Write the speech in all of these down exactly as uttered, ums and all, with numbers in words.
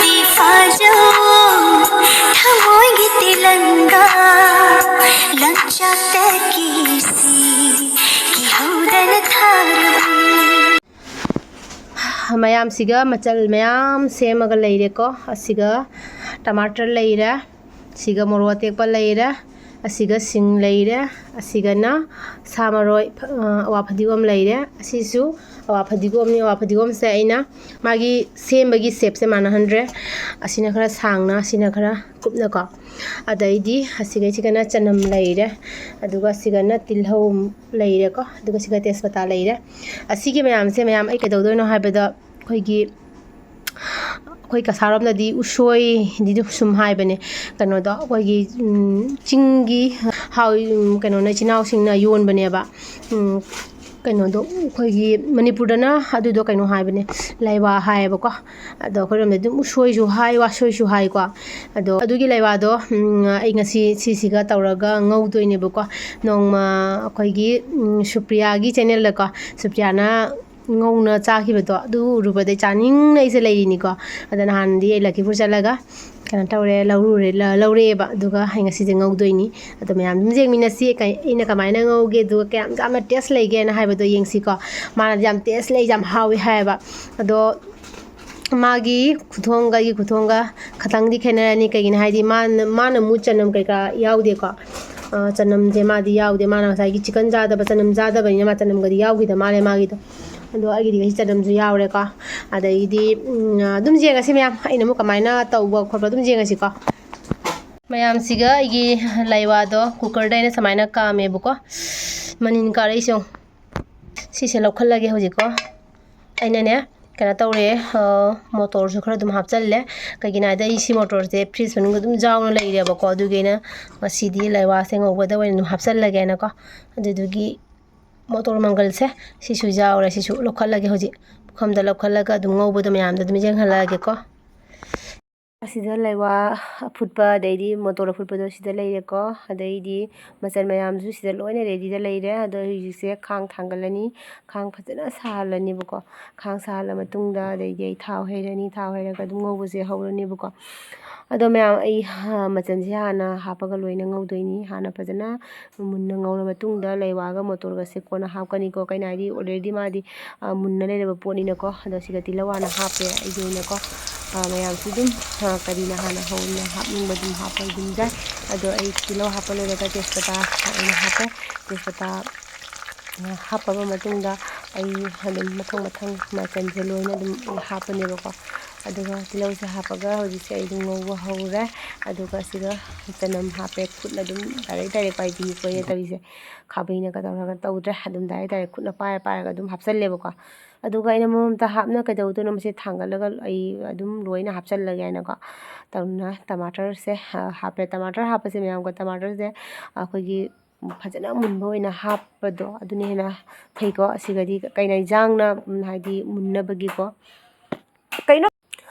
ꯐꯥꯖꯧ ꯊꯃꯣꯏꯒꯤ ꯇꯤꯂꯪꯒꯥ ꯂꯝꯆꯠꯇꯒꯤꯁꯤ ꯀꯤꯍꯧꯗꯅ ꯊꯥꯔꯕꯅꯤ꯫ ꯃꯌꯥꯝꯁꯤꯒ ꯃꯆꯜ ꯃꯌꯥꯝ ꯁꯦꯝꯃꯒ ꯂꯩꯔꯦꯀꯣ꯫ ꯑꯁꯤꯒ ꯇꯃꯥꯇꯔ ꯂꯩꯔꯦ, ꯁꯤꯒ ꯃꯣꯔꯣꯛ ꯑꯇꯦꯛꯄ ꯂꯩꯔꯦ, ꯑꯁꯤꯒ ꯁꯤꯡ ꯂꯩꯔꯦ, ꯑꯁꯤꯒꯅ ꯁꯥ ꯃꯔꯣꯏ, ꯑꯋꯥ ꯐꯗꯤꯒꯣꯝ ꯂꯩꯔꯦ꯫ ꯑꯁꯤꯁꯨ ꯑꯋꯥ ꯐꯗꯤꯒꯣꯝꯅꯤ꯫ ꯑꯋꯥ ꯐꯗꯤꯒꯣꯝꯁꯦ ꯑꯩꯅ ꯃꯥꯒꯤ ꯁꯦꯝꯕꯒꯤ ꯁꯦꯞꯁꯦ ꯃꯥꯟꯅꯍꯟꯗ꯭ꯔꯦ꯫ ꯑꯁꯤꯅ ꯈꯔ ꯁꯥꯡꯅ, ꯑꯁꯤꯅ ꯈꯔ ꯀꯨꯞꯅꯀꯣ꯫ ꯑꯗꯩꯗꯤ ꯑꯁꯤꯒꯩꯁꯤꯒꯅ ꯆꯅꯝ ꯂꯩꯔꯦ, ꯑꯗꯨꯒ ꯑꯁꯤꯒꯅ ꯇꯤꯜꯍꯧ ꯂꯩꯔꯦꯀꯣ, ꯑꯗꯨꯒ ꯁꯤꯒ ꯇꯦꯖꯄꯇꯥ ꯂꯩꯔꯦ꯫ ꯑꯁꯤꯒꯤ ꯃꯌꯥꯝꯁꯦ ꯃꯌꯥꯝ ꯑꯩ ꯀꯩꯗꯧꯗꯣꯏꯅꯣ ꯍꯥꯏꯕꯗ, ꯑꯩꯈꯣꯏꯒꯤ ꯑꯩꯈꯣꯏ ꯀꯁꯥꯔꯣꯝꯗꯗꯤ ꯎꯁꯣꯏꯗꯤ ꯁꯨꯝ ꯍꯥꯏꯕꯅꯦ꯫ ꯀꯩꯅꯣꯗꯣ, ꯑꯩꯈꯣꯏꯒꯤ, ꯎꯝ, ꯆꯤꯡꯒꯤ ꯍꯥꯎ-, ꯎꯝ, ꯀꯩꯅꯣꯅ, ꯏꯆꯤꯟ ꯏꯅꯥꯎꯁꯤꯡꯅ ꯌꯣꯟꯕꯅꯦꯕ꯫ ꯎꯝ, ꯀꯩꯅꯣꯗꯣ, ꯑꯩꯈꯣꯏꯒꯤ ꯃꯅꯤꯄꯨꯔꯗꯅ ꯑꯗꯨꯗꯣ ꯀꯩꯅꯣ ꯍꯥꯏꯕꯅꯦ, ꯂꯩꯋꯥ ꯍꯥꯏꯌꯦꯕꯀꯣ꯫ ꯑꯗꯣ ꯑꯩꯈꯣꯏꯔꯣꯝꯗꯗꯤ ꯑꯗꯨꯝ ꯎꯁꯣꯏꯁꯨ ꯍꯥꯏ, ꯋꯥꯁꯣꯏꯁꯨ ꯍꯥꯏꯀꯣ꯫ ꯑꯗꯣ ꯑꯗꯨꯒꯤ ꯂꯩꯋꯥꯗꯣ, ꯎꯝ, ꯑꯩ ꯉꯁꯤ ꯁꯤꯁꯤꯒ ꯇꯧꯔꯒ ꯉꯧꯗꯣꯏꯅꯦꯕꯀꯣ꯫ ꯅꯣꯡꯃ ꯑꯩꯈꯣꯏꯒꯤ, ꯎꯝ, ꯁꯨꯄ꯭ꯔꯤꯌꯥꯒꯤ ꯆꯦꯅꯦꯜꯗꯀꯣ, ꯁꯨꯄ꯭ꯔꯤꯌꯥꯅ ꯉꯧꯅ ꯆꯥꯈꯤꯕꯗꯣ, ꯑꯗꯨ ꯎꯔꯨꯕꯗꯩ ꯆꯥꯅꯤꯡꯅ ꯑꯩꯁꯦ ꯂꯩꯔꯤꯅꯤꯀꯣ꯫ ꯑꯗ ꯅꯍꯥꯟꯗꯤ ꯑꯩ ꯂꯛꯈꯤꯄꯨꯔ ꯆꯠꯂꯒ ꯀꯩꯅꯣ ꯇꯧꯔꯦ, ꯂꯧꯔꯨꯔꯦ, ꯂ-, ꯂꯧꯔꯛꯑꯦꯕ꯫ ꯑꯗꯨꯒ ꯑꯩ ꯉꯁꯤꯁꯦ ꯉꯧꯗꯣꯏꯅꯤ꯫ ꯑꯗꯣ ꯃꯌꯥꯝ ꯑꯗꯨꯝ ꯌꯦꯡꯃꯤꯟꯅꯁꯤ, ꯀꯩ-, ꯑꯩꯅ ꯀꯃꯥꯏꯅ ꯉꯧꯒꯦ, ꯑꯗꯨꯒ ꯀꯌꯥꯝ ꯌꯥꯝꯅ ꯇꯦꯁ ꯂꯩꯒꯦꯅ ꯍꯥꯏꯕꯗꯣ ꯌꯦꯡꯁꯤꯀꯣ꯫ ꯃꯥꯅꯗꯤ ꯌꯥꯝ ꯇꯦꯁ ꯂꯩ, ꯌꯥꯝ ꯍꯥꯎꯋꯤ ꯍꯥꯏꯌꯦꯕ꯫ ꯑꯗꯣ ꯃꯥꯒꯤ ꯈꯨꯊꯣꯡꯒ ꯑꯩꯒꯤ ꯈꯨꯊꯣꯡꯒ ꯈꯇꯪꯗꯤ ꯈꯦꯠꯅꯔꯅꯤ꯫ ꯀꯩꯒꯤꯅꯣ ꯍꯥꯏꯗꯤ ꯃꯥꯅ, ꯃꯥꯅ ꯑꯃꯨꯛ ꯆꯅꯝ ꯀꯩꯀꯥ ꯌꯥꯎꯗꯦꯀꯣ꯫ ꯑ, ꯆꯅꯝꯁꯦ ꯃꯥꯗꯤ ꯌꯥꯎꯗꯦ꯫ ꯃꯥꯅ ꯉꯁꯥꯏꯒꯤ ꯆꯤꯛꯀꯟ ꯆꯥꯗꯕ, ꯆꯅꯝ ꯆꯥꯗꯕꯅꯤꯅ ꯃꯥ ꯆꯅꯝꯒꯗꯤ ꯌꯥꯎꯈꯤꯗ ꯃꯥꯜꯂꯦ ꯃꯥꯒꯤꯗꯣ꯫ ꯑꯗꯣ ꯑꯩꯒꯤꯗꯤ ꯉꯁꯤ ꯆꯅꯝꯁꯨ ꯌꯥꯎꯔꯦꯀꯣ꯫ ꯑꯗꯩꯗꯤ, ꯎꯝ, ꯑꯗꯨꯝ ꯌꯦꯡꯉꯁꯤ ꯃꯌꯥꯝ, ꯑꯩꯅ ꯑꯃꯨꯛ ꯀꯃꯥꯏꯅ ꯇꯧꯕ ꯈꯣꯠꯄ ꯑꯗꯨꯝ ꯌꯦꯡꯉꯁꯤꯀꯣ꯫ ꯃꯌꯥꯝꯁꯤꯒ ꯑꯩꯒꯤ ꯂꯩꯋꯥꯗꯣ ꯀꯨꯀꯔꯗ ꯑꯩꯅ ꯁꯨꯃꯥꯏꯅ ꯀꯥꯝꯃꯦꯕꯀꯣ꯫ ꯃꯅꯤꯟ ꯀꯥꯔꯛꯏꯁꯦ ꯌꯦꯡꯉꯣ꯫ ꯁꯤꯁꯦ ꯂꯧꯈꯠꯂꯒꯦ ꯍꯧꯖꯤꯛꯀꯣ꯫ ꯑꯩꯅꯅꯦ, ꯀꯩꯅꯣ ꯇꯧꯔꯦ, ꯑ, ꯃꯣꯇꯣꯔꯁꯨ ꯈꯔ ꯑꯗꯨꯝ ꯍꯥꯞꯆꯜꯂꯦ꯫ ꯀꯩꯒꯤꯅꯣ ꯍꯥꯏꯗꯤ ꯑꯩ ꯁꯤ ꯃꯣꯇꯣꯔꯁꯦ ꯐ꯭ꯔꯤꯖ ꯃꯅꯨꯡꯗ ꯑꯗꯨꯝ ꯌꯥꯎꯅ ꯂꯩꯔꯦꯕꯀꯣ꯫ ꯑꯗꯨꯒꯤ ꯑꯩꯅ ꯉꯁꯤꯗꯤ ꯂꯩꯋꯥꯁꯦ ꯉꯧꯕꯗ ꯑꯣꯏꯅ ꯑꯗꯨꯝ ꯍꯥꯞꯆꯜꯂꯒꯦꯅꯀꯣ꯫ ꯑꯗꯨꯗꯨꯒꯤ ꯃꯣꯇꯣꯔ ꯃꯪꯒꯜꯁꯦ ꯁꯤꯁꯨ ꯌꯥꯎꯔꯦ꯫ ꯁꯤꯁꯨ ꯂꯧꯈꯠꯂꯒꯦ ꯍꯧꯖꯤꯛ꯫ ꯄꯨꯈꯝꯗ ꯂꯧꯈꯠꯂꯒ ꯑꯗꯨꯝ ꯉꯧꯕꯗꯣ ꯃꯌꯥꯝꯗ ꯑꯗꯨꯝ ꯌꯦꯡꯍꯜꯂꯛꯑꯒꯦꯀꯣ꯫ ꯑꯁꯤꯗ ꯂꯩꯋꯥ ꯑꯐꯨꯠꯄ, ꯑꯗꯩꯗꯤ ꯃꯣꯇꯣꯔ ꯑꯐꯨꯠꯄꯗꯣ ꯁꯤꯗ ꯂꯩꯔꯦꯀꯣ꯫ ꯑꯗꯩꯗꯤ ꯃꯆꯜ ꯃꯌꯥꯝꯁꯨ ꯁꯤꯗ ꯂꯣꯏꯅ readyꯗ ꯂꯩꯔꯦ꯫ ꯑꯗꯣ ꯍꯧꯖꯤꯛꯁꯦ ꯈꯥꯡ ꯊꯥꯡꯒꯠꯂꯅꯤ꯫ ꯈꯥꯡ ꯐꯖꯅ ꯁꯥꯍꯜꯂꯅꯤꯕꯀꯣ꯫ ꯈꯥꯡ ꯁꯥꯍꯜꯂ ꯃꯇꯨꯡꯗ, ꯑꯗꯩꯗꯤ ꯑꯩ ꯊꯥꯎ ꯍꯩꯔꯅꯤ꯫ ꯊꯥꯎ ꯍꯩꯔꯒ ꯑꯗꯨꯝ ꯉꯧꯕꯁꯦ ꯍꯧꯔꯅꯤꯕꯀꯣ꯫ ꯑꯗꯣ ꯃꯌꯥꯝ, ꯑꯩ, ꯍꯥ, ꯃꯆꯜꯁꯦ ꯍꯥꯟꯅ ꯍꯥꯞꯄꯒ ꯂꯣꯏꯅ ꯉꯧꯗꯣꯏꯅꯤ꯫ ꯍꯥꯟꯅ ꯐꯖꯅ ꯃꯨꯟꯅ ꯉꯧꯔ ꯃꯇꯨꯡꯗ ꯂꯩꯋꯥꯒ ꯃꯣꯇꯣꯔꯒꯁꯦ ꯀꯣꯟꯅ ꯍꯥꯞꯀꯅꯤꯀꯣ꯫ ꯀꯩꯅꯣ ꯍꯥꯏꯗꯤ, already ꯃꯥꯗꯤ, ꯑ, ꯃꯨꯟꯅ ꯂꯩꯔꯕ ꯄꯣꯠꯅꯤꯅꯀꯣ꯫ ꯑꯗꯣ ꯁꯤꯗ ꯇꯤꯜꯍꯧ ꯍꯥꯟꯅ ꯍꯥꯞꯄꯦ ꯑꯩꯒꯤ ꯑꯣꯏꯅꯀꯣ꯫ ꯑ, ꯃꯌꯥꯝꯁꯨ ꯑꯗꯨꯝ, ꯑ, ꯀꯔꯤꯅ ꯍꯥꯟꯅ ꯍꯧꯅ ꯍꯥꯞꯅꯤꯡꯕ ꯑꯗꯨꯝ ꯍꯥꯞꯄ ꯑꯗꯨꯝ ꯌꯥꯏ꯫ ꯑꯗꯣ ꯑꯩ ꯇꯤꯜꯍꯧ ꯍꯥꯞꯄ ꯂꯣꯏꯔꯒ ꯇꯦꯖꯄꯇꯥ ꯑꯣꯏꯅ ꯍꯥꯞꯄꯦ꯫ ꯇꯦꯖꯄꯇꯥ, ꯑ, ꯍꯥꯞꯄꯕ ꯃꯇꯨꯡꯗ ꯑꯩ ꯑꯗꯨꯝ ꯃꯊꯪ ꯃꯊꯪ ꯃꯆꯜꯁꯦ ꯂꯣꯏꯅ ꯑꯗꯨꯝ ꯑꯩ ꯍꯥꯞꯄꯅꯦꯕꯀꯣ꯫ ꯑꯗꯨꯒ ꯇꯤꯜꯍꯧꯁꯦ ꯍꯥꯞꯄꯒ ꯍꯧꯖꯤꯛꯁꯦ ꯑꯩ ꯑꯗꯨꯝ ꯉꯧꯕ ꯍꯧꯔꯦ꯫ ꯑꯗꯨꯒ ꯁꯤꯗ ꯆꯅꯝ ꯍꯥꯞꯄꯦ꯫ ꯈꯨꯠꯅ ꯑꯗꯨꯝ direct direct ꯄꯥꯏꯕꯤ ꯑꯩꯈꯣꯏꯅ ꯇꯧꯔꯤꯁꯦ꯫ ꯈꯥꯕꯩꯅꯒ ꯇꯧꯔꯒ ꯇꯧꯗ꯭ꯔꯦ꯫ ꯑꯗꯨꯝ direct direct ꯈꯨꯠꯅ ꯄꯥꯏꯔ ꯄꯥꯏꯔꯒ ꯑꯗꯨꯝ ꯍꯥꯞꯆꯜꯂꯦꯕꯀꯣ꯫ ꯑꯗꯨꯒ ꯑꯩꯅ ꯃꯃꯝꯇ ꯍꯥꯞꯅ ꯀꯩꯗꯧꯗꯣꯏꯅꯣ, ꯃꯁꯤ ꯊꯥꯡꯒꯠꯂꯒ ꯑꯩ ꯑꯗꯨꯝ ꯂꯣꯏꯅ ꯍꯥꯞꯆꯜꯂꯒꯦ ꯍꯥꯏꯅꯀꯣ꯫ ꯇꯧꯅ ꯇꯃꯥꯇꯔꯁꯦ, ꯑ, ꯍꯥꯞꯄꯦ꯫ ꯇꯃꯥꯇꯔ ꯍꯥꯞꯄꯁꯦ ꯃꯌꯥꯝꯒ ꯇꯃꯥꯇꯔꯁꯦ ꯑꯩꯈꯣꯏꯒꯤ ꯐꯖꯅ ꯃꯨꯟꯕ ꯑꯣꯏꯅ ꯍꯥꯞꯄꯗꯣ ꯑꯗꯨꯅ ꯍꯦꯟꯅ ꯐꯩꯀꯣ꯫ ꯑꯁꯤꯒꯗꯤ ꯀꯩꯅꯣ, ꯏꯟꯖꯥꯡꯅ, ꯎꯝ, ꯍꯥꯏꯗꯤ ꯃꯨꯟꯅꯕꯒꯤꯀꯣ꯫ ꯀꯩꯅꯣ?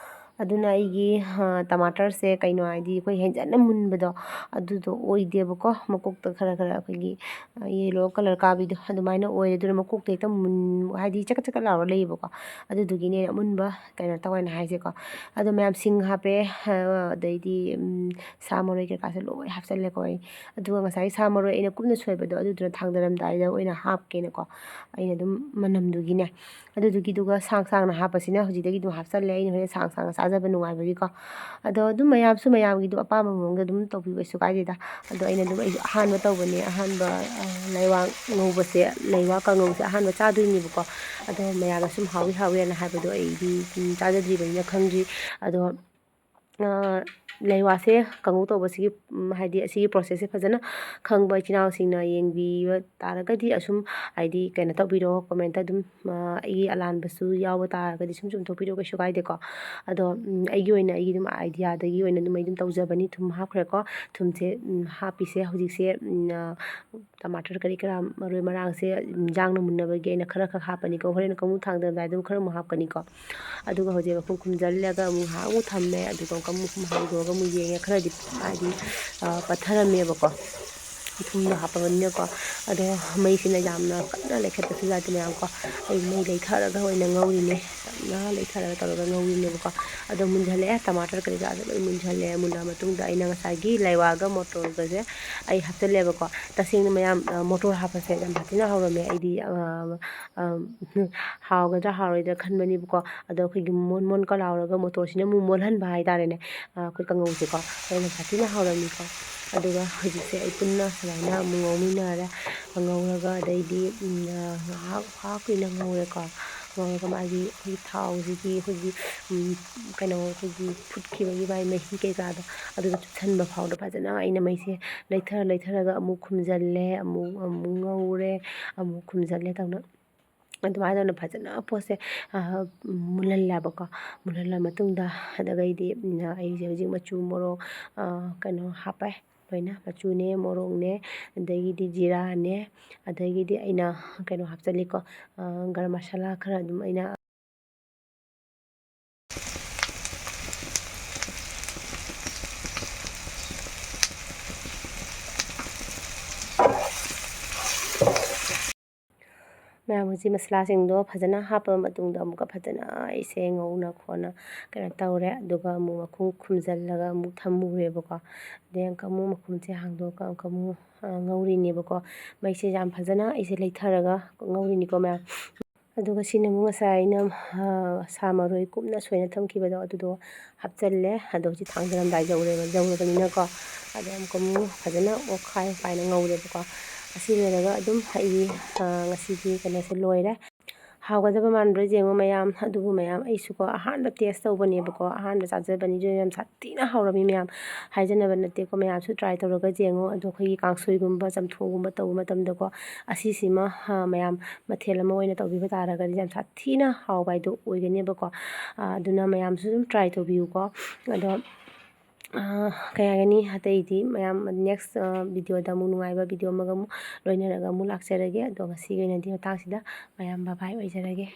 ꯑꯗꯨꯅ ꯑꯩꯒꯤ, ꯑ, ꯇꯃꯥꯇꯔꯁꯦ ꯀꯩꯅꯣ ꯍꯥꯏꯗꯤ ꯑꯩꯈꯣꯏ ꯍꯦꯟꯖꯟꯅ ꯃꯨꯟꯕꯗꯣ ꯑꯗꯨꯗꯣ ꯑꯣꯏꯗꯦꯕꯀꯣ꯫ ꯃꯀꯣꯛꯇ ꯈꯔ ꯈꯔ ꯑꯩꯈꯣꯏꯒꯤ, ꯑ, yellow colour ꯀꯥꯕꯤꯗꯣ ꯑꯗꯨꯃꯥꯏꯅ ꯑꯣꯏꯔꯦ꯫ ꯑꯗꯨꯅ ꯃꯀꯣꯛꯇ ꯍꯦꯛꯇ ꯃꯨꯟ-, ꯍꯥꯏꯗꯤ ꯆꯀꯠ ꯆꯀꯠ ꯂꯥꯎꯔ ꯂꯩꯌꯦꯕꯀꯣ꯫ ꯑꯗꯨꯗꯨꯒꯤꯅꯦ ꯑꯩꯅ ꯑꯃꯨꯟꯕ ꯀꯩꯅꯣ ꯇꯧꯋꯦꯅ ꯍꯥꯏꯁꯦꯀꯣ꯫ ꯑꯗꯣ ꯃꯌꯥꯝ ꯁꯤꯡ ꯍꯥꯞꯄꯦ, ꯑ, ꯑꯗꯩꯗꯤ, ꯎꯝ, ꯁꯥ ꯃꯔꯣꯏ ꯀꯩꯀꯥꯁꯦ ꯂꯣꯏ ꯍꯥꯞꯆꯜꯂꯦꯀꯣ ꯑꯩ꯫ ꯑꯗꯨꯒ ꯉꯁꯥꯏꯒꯤ ꯁꯥ ꯃꯔꯣꯏ ꯑꯩꯅ ꯀꯨꯞꯅ ꯁꯣꯏꯕꯗꯣ ꯑꯗꯨꯗꯨꯅ ꯊꯥꯡꯗꯔꯝꯗꯥꯏꯗ ꯑꯣꯏꯅ ꯍꯥꯞꯀꯦꯅꯀꯣ꯫ ꯑꯩꯅ ꯑꯗꯨꯝ ꯃꯅꯝꯗꯨꯒꯤꯅꯦ꯫ ꯑꯗꯨꯗꯨꯒꯤꯗꯨꯒ ꯁꯥꯡ ꯁꯥꯡꯅ ꯍꯥꯞꯄꯁꯤꯅ ꯍꯧꯖꯤꯛꯇꯒꯤ ꯑꯗꯨꯝ ꯍꯥꯞꯆꯜꯂꯦ꯫ ꯑꯩꯅ ꯍꯣꯔꯦꯟ ꯁꯥꯡ ꯁꯥꯡꯅ ꯆꯥꯖꯕ ꯅꯨꯡꯉꯥꯏꯕꯒꯤꯀꯣ꯫ ꯑꯗꯣ ꯑꯗꯨꯝ ꯃꯌꯥꯝꯁꯨ ꯃꯌꯥꯝꯒꯤ ꯑꯗꯨꯝ ꯑꯄꯥꯝꯕ ꯃꯑꯣꯡꯗ ꯑꯗꯨꯝ ꯇꯧꯕꯤꯌꯨ, ꯀꯩꯁꯨ ꯀꯥꯏꯗꯦꯗ꯫ ꯑꯗꯣ ꯑꯩꯅ ꯑꯗꯨꯝ, ꯑꯩꯁꯨ ꯑꯍꯥꯟꯕ ꯇꯧꯕꯅꯦ, ꯑꯍꯥꯟꯕ, ꯑ, ꯂꯩꯋꯥ ꯉꯧꯕꯁꯦ, ꯂꯩꯋꯥ ꯀꯥꯡꯉꯧꯁꯦ ꯑꯍꯥꯟꯕ ꯆꯥꯗꯣꯏꯅꯦꯕꯀꯣ꯫ ꯑꯗꯣ ꯃꯌꯥꯝꯅ ꯁꯨꯝ ꯍꯥꯎꯏ ꯍꯥꯎꯏ ꯍꯥꯏꯅ ꯍꯥꯏꯕꯗꯣ ꯑꯩꯗꯤ, ꯎꯝ, ꯆꯥꯖꯗ꯭ꯔꯤꯕꯅꯤꯅ ꯈꯪꯗ꯭ꯔꯤ꯫ ꯑꯗꯣ, ꯑ, ꯂꯩꯋꯥꯁꯦ ꯀꯥꯡꯉꯧ ꯇꯧꯕꯁꯤꯒꯤ, ꯎꯝ, ꯍꯥꯏꯗꯤ ꯑꯁꯤꯒꯤ processꯁꯦ ꯐꯖꯅ ꯈꯪꯕ ꯏꯆꯤꯟ ꯏꯅꯥꯎꯁꯤꯡꯅ ꯌꯦꯡꯕꯤꯕ ꯇꯥꯔꯒꯗꯤ ꯑꯁꯨꯝ, ꯍꯥꯏꯗꯤ ꯀꯩꯅꯣ ꯇꯧꯕꯤꯔꯣ, commentꯇ ꯑꯗꯨꯝ, ꯑ, ꯑꯩꯒꯤ ꯑꯂꯥꯟꯕꯁꯨ ꯌꯥꯎꯕ ꯇꯥꯔꯒꯗꯤ ꯁꯨꯝ ꯆꯨꯝꯊꯣꯛꯄꯤꯔꯣ, ꯀꯩꯁꯨ ꯀꯥꯏꯗꯦꯀꯣ꯫ ꯑꯗꯣ, ꯎꯝ, ꯑꯩꯒꯤ ꯑꯣꯏꯅ, ꯑꯩꯒꯤ ꯑꯗꯨꯝ ideaꯗꯒꯤ ꯑꯣꯏꯅ ꯑꯗꯨꯝ ꯑꯩ ꯑꯗꯨꯝ ꯇꯧꯖꯕꯅꯤ꯫ ꯊꯨꯝ ꯍꯥꯞꯈ꯭ꯔꯦꯀꯣ꯫ ꯊꯨꯝꯁꯦ, ꯎꯝ, ꯍꯥꯞꯄꯤꯁꯦ ꯍꯧꯖꯤꯛꯁꯦ, ꯎꯝ, ꯑ, ꯇꯃꯥꯇꯔ ꯀꯔꯤ ꯀꯔꯥ ꯃꯔꯣꯏ ꯃꯔꯥꯡꯁꯦ ꯏꯟꯖꯥꯡꯅ ꯃꯨꯟꯅꯕꯒꯤ ꯑꯩꯅ ꯈꯔ ꯈꯛ ꯍꯥꯞꯄꯅꯤꯀꯣ꯫ ꯍꯣꯔꯦꯟ ꯑꯃꯨꯛ ꯊꯥꯡꯗꯔꯝꯗꯥꯏꯗ ꯑꯃꯨꯛ ꯈꯔ ꯑꯃꯨꯛ ꯍꯥꯞꯀꯅꯤꯀꯣ꯫ ꯑꯗꯨꯒ ꯍꯧꯖꯤꯛ ꯃꯈꯨꯝ ꯈꯨꯝꯖꯤꯜꯂꯒ ꯑꯃꯨꯛ ꯉꯥꯏꯍꯥꯛ ꯑꯃꯨꯛ ꯊꯝꯃꯦ꯫ ꯑꯗꯨꯒ ꯑꯃꯨꯛ ꯑꯃꯨꯛ ꯍꯥꯡꯗꯣꯛꯑꯒ ꯑꯃꯨꯛ ꯌꯦꯡꯉꯦ꯫ ꯈꯔꯗꯤ ꯍꯥꯏꯗꯤ, ꯑ, ꯄꯠꯊꯔꯝꯃꯦꯕꯀꯣ꯫ ꯊꯨꯝꯗꯣ ꯍꯥꯞꯄꯕꯅꯤꯅꯀꯣ꯫ ꯑꯗꯣ ꯃꯩꯁꯤꯅ ꯌꯥꯝꯅ ꯀꯟꯅ ꯂꯩꯈꯠꯄꯁꯨ ꯌꯥꯗꯦ ꯃꯌꯥꯝ ꯀꯣ꯫ ꯑꯩ ꯃꯩ ꯂꯩꯊꯔꯒ ꯑꯣꯏꯅ ꯉꯧꯔꯤꯅꯦ꯫ ꯌꯥꯝꯅ ꯂꯩꯊꯔꯒ ꯇꯧꯔꯒ ꯉꯧꯔꯤꯅꯦꯕꯀꯣ꯫ ꯑꯗꯣ ꯃꯨꯟꯖꯜꯂꯛꯑꯦ꯫ ꯇꯃꯥꯇꯔ ꯀꯔꯤ ꯀꯔꯥꯁꯦ ꯂꯣꯏ ꯃꯨꯟꯖꯜꯂꯦ꯫ ꯃꯨꯜꯂ ꯃꯇꯨꯡꯗ ꯑꯩꯅ ꯉꯁꯥꯏꯒꯤ ꯂꯩꯋꯥꯒ ꯃꯣꯇꯣꯔꯒꯁꯦ ꯑꯩ ꯍꯥꯞꯆꯜꯂꯦꯕꯀꯣ꯫ ꯇꯁꯦꯡꯅ ꯃꯌꯥꯝ, ꯑ, ꯃꯣꯇꯣꯔ ꯍꯥꯞꯄꯁꯦ ꯌꯥꯝ ꯁꯥꯊꯤꯅ ꯍꯥꯎꯔꯝꯃꯦ꯫ ꯑꯩꯗꯤ, ꯑ, ꯑ, ꯍꯥꯎꯒꯗ꯭ꯔꯥ ꯍꯥꯎꯔꯣꯏꯗ꯭ꯔꯥ ꯈꯟꯕꯅꯦꯕꯀꯣ꯫ ꯑꯗꯣ ꯑꯩꯈꯣꯏꯒꯤ ꯃꯣꯟ ꯃꯣꯟ ꯀ ꯂꯥꯎꯔꯒ ꯃꯣꯇꯣꯔꯁꯤꯅ ꯑꯃꯨꯛ ꯃꯣꯜꯍꯟꯕ ꯍꯥꯏꯇꯥꯔꯦꯅꯦ, ꯑ, ꯑꯩꯈꯣꯏ ꯀꯥꯡꯉꯧꯁꯦꯀꯣ꯫ ꯑꯗꯨꯅ ꯁꯥꯊꯤꯅ ꯍꯥꯎꯔꯝꯃꯤꯀꯣ꯫ ꯑꯗꯨꯒ ꯍꯧꯖꯤꯛꯁꯦ ꯑꯩ ꯄꯨꯟꯅ ꯁꯨꯃꯥꯏꯅ ꯑꯃꯨꯛ ꯉꯧꯃꯤꯟꯅꯔꯦ꯫ ꯉꯧꯔꯒ ꯑꯗꯩꯗꯤ, ꯎꯝ, ꯑ, ꯉꯥꯏꯍꯥꯛ, ꯉꯥꯏꯍꯥꯛ ꯀꯨꯏꯅ ꯉꯧꯔꯦꯀꯣ꯫ ꯉꯧꯔꯒ ꯃꯥꯒꯤ ꯑꯩꯈꯣꯏꯒꯤ ꯊꯥꯎꯁꯤꯒꯤ ꯑꯩꯈꯣꯏꯒꯤ, ꯎꯝ, ꯀꯩꯅꯣ, ꯑꯩꯈꯣꯏꯒꯤ ꯐꯨꯠꯈꯤꯕꯒꯤ ꯃꯥꯒꯤ ꯃꯍꯤ ꯀꯩꯀꯥꯗꯣ ꯑꯗꯨꯗꯣ ꯆꯨꯞꯁꯟꯕ ꯐꯥꯎꯗ ꯐꯖꯅ ꯑꯩꯅ ꯃꯩꯁꯦ ꯂꯩꯊꯔ ꯂꯩꯊꯔꯒ ꯑꯃꯨꯛ ꯈꯨꯝꯖꯜꯂꯦ, ꯑꯃꯨꯛ, ꯑꯃꯨꯛ ꯉꯧꯔꯦ, ꯑꯃꯨꯛ ꯈꯨꯝꯖꯜꯂꯦ ꯇꯧꯅ꯫ ꯑꯗꯨꯃꯥꯏꯅ ꯇꯧꯅ ꯐꯖꯅ ꯄꯣꯠꯁꯦ, ꯑ, ꯃꯨꯜꯍꯜꯂꯦꯕꯀꯣ꯫ ꯃꯨꯜꯍꯜꯂ ꯃꯇꯨꯡꯗ ꯑꯗꯒꯩꯗꯤ, ꯎꯝ, ꯑꯩꯁꯦ ꯍꯧꯖꯤꯛ ꯃꯆꯨ, ꯃꯣꯔꯣꯛ, ꯑ, ꯀꯩꯅꯣ ꯍꯥꯞꯄꯦ꯫ ꯂꯣꯏꯅ ꯃꯆꯨꯅꯦ, ꯃꯣꯔꯣꯛꯅꯦ, ꯑꯗꯒꯤꯗꯤ ꯖꯤꯔꯥꯅꯦ, ꯑꯗꯒꯤꯗꯤ ꯑꯩꯅ ꯀꯩꯅꯣ ꯍꯥꯞꯆꯜꯂꯤꯀꯣ, ꯑ, ꯒꯔꯝ ꯃꯁꯥꯂꯥ ꯈꯔ ꯑꯗꯨꯝ ꯑꯩꯅ ꯃꯌꯥꯝ ꯍꯧꯖꯤꯛ ꯃꯁꯥꯂꯥꯁꯤꯡꯗꯣ ꯐꯖꯅ ꯍꯥꯞꯄ ꯃꯇꯨꯡꯗ ꯑꯃꯨꯛꯀ ꯐꯖꯅ ꯑꯩꯁꯦ ꯉꯧꯅ ꯈꯣꯠꯅ ꯀꯩꯅꯣ ꯇꯧꯔꯦ꯫ ꯑꯗꯨꯒ ꯑꯃꯨꯛ ꯃꯈꯨꯝ ꯈꯨꯝꯖꯤꯜꯂꯒ ꯑꯃꯨꯛ ꯊꯝꯃꯨꯔꯦꯕꯀꯣ꯫ ꯑꯗꯩ ꯑꯃꯨꯛꯀ ꯑꯃꯨꯛ ꯃꯈꯨꯝꯁꯦ ꯍꯥꯡꯗꯣꯛꯑꯒ ꯑꯃꯨꯛꯀ ꯑꯃꯨꯛ, ꯑ, ꯉꯧꯔꯤꯅꯦꯕꯀꯣ꯫ ꯃꯩꯁꯦ ꯌꯥꯝ ꯐꯖꯅ ꯑꯩꯁꯦ ꯂꯩꯊꯔꯒ ꯉꯧꯔꯤꯅꯤꯀꯣ ꯃꯌꯥꯝ꯫ ꯑꯗꯨꯒ ꯁꯤꯅ ꯑꯃꯨꯛ ꯉꯁꯥꯏ ꯑꯩꯅ, ꯑ, ꯁꯥ ꯃꯔꯣꯏ ꯀꯨꯞꯅ ꯁꯣꯏꯅ ꯊꯝꯈꯤꯕꯗꯣ ꯑꯗꯨꯗꯣ ꯍꯥꯞꯆꯜꯂꯦ꯫ ꯑꯗꯣ ꯍꯧꯖꯤꯛ ꯊꯥꯡꯗꯔꯝꯗꯥꯏ ꯌꯧꯔꯦꯕ, ꯌꯧꯔꯕꯅꯤꯅꯀꯣ꯫ ꯑꯗꯩ ꯑꯃꯨꯛꯀ ꯑꯃꯨꯛ ꯐꯖꯅ ꯑꯣꯠꯈꯥꯏ ꯑꯣꯠꯈꯥꯏꯅ ꯉꯧꯔꯦꯕꯀꯣ꯫ ꯑꯁꯤ ꯂꯣꯏꯔꯒ ꯑꯗꯨꯝ ꯑꯩꯒꯤ, ꯑ, ꯉꯁꯤꯒꯤ ꯀꯩꯅꯣꯁꯦ ꯂꯣꯏꯔꯦ꯫ ꯍꯥꯎꯒꯗꯕ ꯃꯥꯟꯕ꯭ꯔꯥ ꯌꯦꯡꯉꯣ ꯃꯌꯥꯝ꯫ ꯑꯗꯨꯕꯨ ꯃꯌꯥꯝ, ꯑꯩꯁꯨꯀꯣ ꯑꯍꯥꯟꯕ test ꯇꯧꯕꯅꯦꯕꯀꯣ, ꯑꯍꯥꯟꯕ ꯆꯥꯖꯕꯅꯤ, ꯑꯗꯨꯅ ꯌꯥꯝ ꯁꯥꯊꯤꯅ ꯍꯥꯎꯔꯝꯃꯤ ꯃꯌꯥꯝ꯫ ꯍꯥꯏꯖꯅꯕ ꯅꯠꯇꯦꯀꯣ, ꯃꯌꯥꯝꯁꯨ try ꯇꯧꯔꯒ ꯌꯦꯡꯉꯣ꯫ ꯑꯗꯣ ꯑꯩꯈꯣꯏꯒꯤ ꯀꯥꯡꯁꯣꯏꯒꯨꯝꯕ, ꯆꯝꯊꯣꯡꯒꯨꯝꯕ ꯇꯧꯕ ꯃꯇꯝꯗꯀꯣ, ꯑꯁꯤꯁꯤꯃ, ꯑ, ꯃꯌꯥꯝ ꯃꯊꯦꯜ ꯑꯃ ꯑꯣꯏꯅ ꯇꯧꯕꯤꯕ ꯇꯥꯔꯒꯗꯤ ꯌꯥꯝ ꯁꯥꯊꯤꯅ ꯍꯥꯎꯕ ꯍꯥꯏꯗꯣ ꯑꯣꯏꯒꯅꯦꯕꯀꯣ꯫ ꯑ, ꯑꯗꯨꯅ ꯃꯌꯥꯝꯁꯨ ꯑꯗꯨꯝ try ꯇꯧꯕꯤꯌꯨꯀꯣ꯫ ꯑꯗꯣ, ꯑ, ꯀꯩ ꯍꯥꯏꯒꯅꯤ, ꯑꯇꯩꯗꯤ ꯃꯌꯥꯝ next, ꯑ, video ꯗ ꯑꯃꯨꯛ ꯅꯨꯡꯉꯥꯏꯕ video ꯑꯃꯒ ꯑꯃꯨꯛ ꯂꯣꯏꯅꯔꯒ ꯑꯃꯨꯛ ꯂꯥꯛꯆꯔꯒꯦ꯫ ꯑꯗꯣ ꯉꯁꯤꯒꯤ ꯑꯣꯏꯅꯗꯤ ꯃꯇꯥꯡꯁꯤꯗ ꯃꯌꯥꯝ bye bye ꯑꯣꯏꯖꯔꯒꯦ꯫